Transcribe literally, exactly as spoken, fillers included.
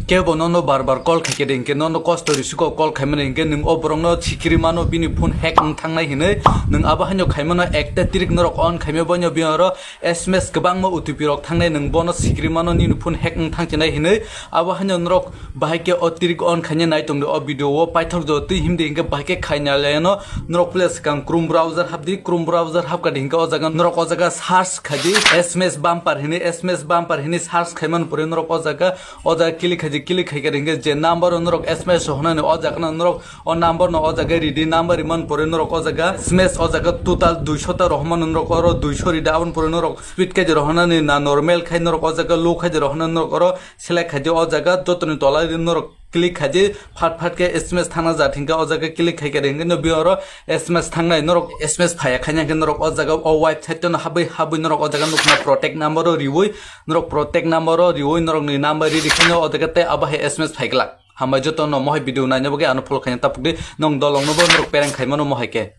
Kebo nono bar bar call khaikhe de hinkhe nono kosto risiko call khaimani hinkhe nwng o borokno sikiri mano, bini phone hack wng thangnai hinwi. Nwng abo haino khaimano ekta tirik norok on khaimya boino bini oro S M S kwbangma O T P rok thangnai, nwng bono sikiri mano nini phone hack wng thangchinai hinwi. Abo haino norok bahai khe o tirik on khaina nai tongdi o video o paithok jo twi himdi hinkhe bahai khe khaina leno norok please swkang Chrome browser hapdi, Chrome browser hapkadi hinkhe o jaga norok o jaga search khaidi S M S bumper hinwi, S M S bumper hinwi search khaiman pore norok o jaga o jaga click khaidi, click khaikhe hinkhe je number o norok S M S honani o jaga no norok o number no o jaga ridi, number riman pore norok o jaga S M S o jaga total duisho ta rohormano norok oro duisho ridi, aboni pore norok speed khaidi rohornani na normal khai norok o jaga low khaidi rohornani norok oro select khaidi o jaga jotoni tola ridi norok click khaidi phat phat khe S M S thangna jat hinkhe o jaga click khaikhe hinkhe no bini oro S M S thangnai norok S M S phaiya khaina hinkhe norok o jaga o website no habwi habwi norok o jaga nukna protect number o riwi norok protect number o riwi norok ni number ridi khaina o jaga tei abo hai S M S phaiglak. Hambai joto no mohai video naina bagwi ano follow khaina tapukdi, nong dolong no bo norok pereng khaimano mohai khe.